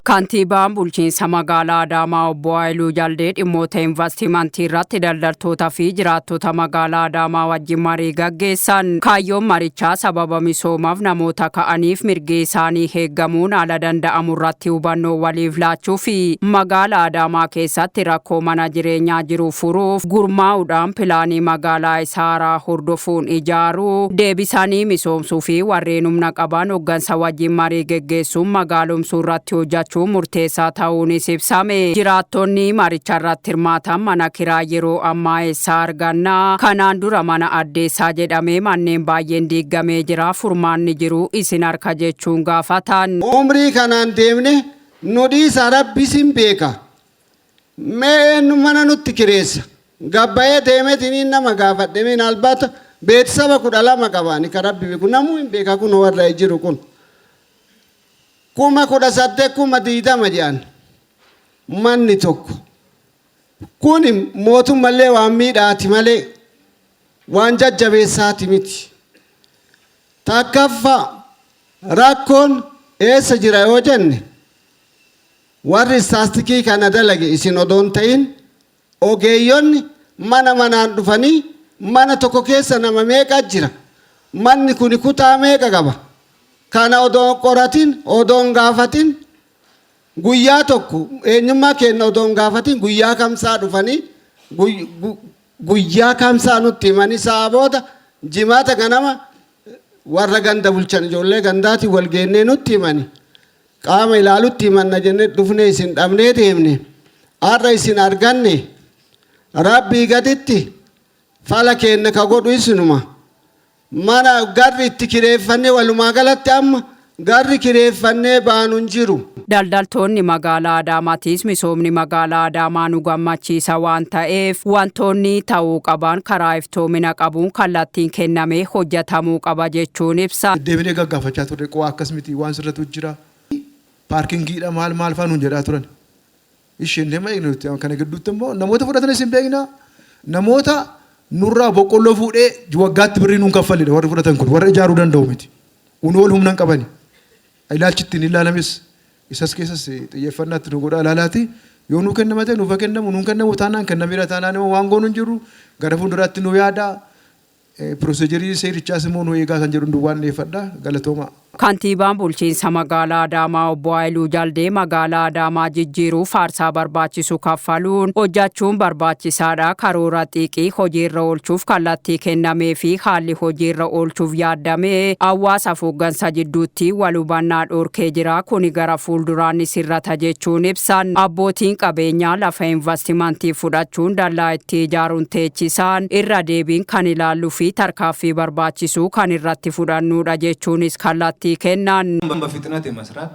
Kantiibaan bulchiinsa magaalaa Adaamaa obbo Haayiluu Jaldee dhimmoota investimentii irratti daldaltoota fi jiraattota magaalaa Adaamaa wajjin marii gaggeessan. Kaayyoon marichaa sababa misoomaaf namoota ka'aniif mirgi isaanii eeggamuun haala danda'amu irratti hubannoo waliif laachuu fi magaalaa Adaamaa keessatti rakkoo mana jireenyaa jiru furuuf gurmaa'uudhaan pilaanii magaalaa isaa haaraa hordofuun ijaaruu, deebisanii misoomsuu fi warreen humna qaban hoggansa wajjin marii geggeessuun magaalomsuu irratti hojjechuun murteessaa ta'uunis ibsame. Jiraattonni maricha irratti hirmaatan mana kiraa yeroo ammaa eessaa arganna? Kanaan dura mana addeessaa jedhamee manneen baay'een diigamee jira. Furmaanni jiru isin harka jechuun gaafatan. Umrii kanaan deemne nu dhiisa, Rabbi sin beeka. Mee eenyu mana nutti kireessa? Gabbayee deemeetiin nama gaafadhe, minaalbaata beeksisa 12 qabaani ka Rabbi beeku namuu hin beeka. Kun warra jiru kun 18,000, 20,000 jedhan manni tokko. Kun mootummallee waan miidhaati malee waan jajjabeessaati miti. Takkaffaa, rakkoon eessa jira yoo jenne, warri istaastikii kana dalage isin odoon ta'in, ogeeyyonni mana manaan dhufanii mana tokko keessa nama meeqa jira, manni kun kutaa meeqa qaba, kana odoon qoratin, odoon gaafatin, guyyaa tokko eenyummaa keenya odoon gaafatin, guyyaa kamsaa dhufanii, guyyaa kamsaa nutti himanii, sa'a booda Jimaata ganama warra ganda bulchan, ijoollee gandaatiin wal geennee nutti himani. Qaama ilaalutti himanna jennee dhufnee isin dhabnee deemne. Har'a isin arganne. Rabbii gaditti fala keenya ka godhu isinuma. Mana garri itti kireeffannee, walumaa galatti amma garri kireeffannee baanu hin jiru. Daldaltoonni magaalaa Adaamaatiis misoomni magaalaa Adaamaa nu gammachiisa waan ta'eef, wantoonni ta'uu qaban karaa iftoomina qabuun kallattiin kennamee hojjetamuu qaba jechuun ibsa. Deebinee gaggaafachaa turre, qo'aa akkas miti, waan sirratu jira. Parkingiidha, maal maal fa'aa nuun jedhaa turan. Isheen deema eegnutti kana gidduutti immoo namoota fudhatanis hin beekna. Namoota nurraa boqqolloo fuudhee waggaatti birrii nuun kaffalidha warri fudhatan kun, warra ijaaruu danda'u miti. Unool humna hin qabani. Ilaalchi ittiin ilaalames isas keessas xiyyeeffannaatti nu godhaa ilaalaati. Yoo nuu kennama ta'e nuuf haa kennamu, nuun kennamu taanaan, kennameera taanaan immoo waan goonu hin jiru. Gara fuulduraatti nu yaada. Procedure seerichaas immoo nu eegaa kan jedhu duwwaan dhiyeeffadha. Galatoomaa. Kantiibaan bulchiinsa magaalaa Adaamaa obbo Haayiluu Jaldee magaalaa Adaamaa jijjiiruuf aarsaa barbaachisu kaffaluun hojjechuun barbaachisaadha. Karoora xiiqii hojiirra oolchuuf kallattii kennamee fi haalli hojiirra oolchuuf yaadamee hawaasa hooggansa jidduutti wal hubannaa dhorkee jira. Kuni gara fuulduraan ni sirrata jechuun ibsan. Abbootiin qabeenyaa lafa investimentii fudhachuun dallaa itti ijaaruun teechisaan irra deebiin kan ilaalluu fi tarkaaffii barbaachisu kan irratti fudhannudha jechuunis kallattii kennan. በፍጥነት የመስራት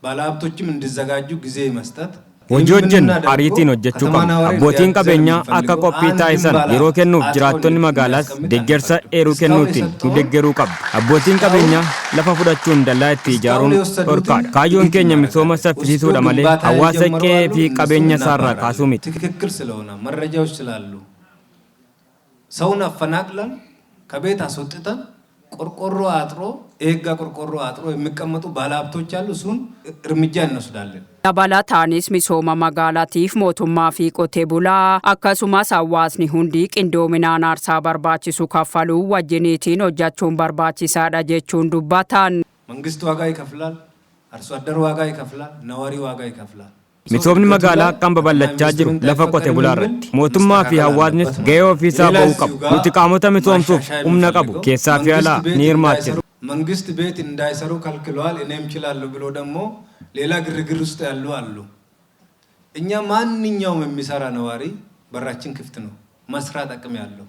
ባለሀብቶችም እንዲዘጋጁ ጊዜ መስጠት Hojii hojjennu ariitiin hojjechuu qabna. Abbootiin qabeenyaa akka qophii taasisan yeroo kennuuf, jiraattonni magaalaas deeggarsa eeruu kennuutiin nu deeggaruu qabdu. Abbootiin qabeenyaa lafa fudhachuun dallaa itti ijaaruun dhorkaadha. Kaayyoon keenya misooma saffisiisuudha malee hawaasa qe'ee fi qabeenya isaarraa kaasuu miti. ትክክል ስለሆነ፣ መረጃዎች ስላሉ፣ ሰውን አፈናቅለን ከቤት አስወጥተን ቆርቆሮ አጥሮ ኤጋ ቆርቆሮ አጥሮ የሚቀመጡ ባለሀብቶች አሉ። እሱን እርምጃ እንወስዳለን። Dabalataanis misooma magaalaatiif mootummaa fi qotee bulaa akkasumas hawaasni hundi qindoominaan aarsaa barbaachisu kaffaluu wajjiniitiin hojjechuun barbaachisaadha jechuun dubbatan. መንግስት ዋጋ ይከፍላል፣ አርሶ አደር ዋጋ ይከፍላል፣ ነዋሪ ዋጋ ይከፍላል። Misoomni magaalaa kan babal'achaa jiru lafa qote bulaa irratti. Mootummaa fi hawaasnis gahee ofiisaa ba'uu qabu. Nuti qaamota misoomsuuf humna qabu keessaa fi alaa ni hirmaachisa. መንግስት ቤት እንዳይሰሩ ከልክለዋል፣ እኔም እችላለሁ ብሎ ደግሞ ሌላ ግርግር ውስጥ ያሉ አሉ። እኛ ማንኛውም የሚሰራ ነዋሪ በራችን ክፍት ነው። መስራት አቅም ያለው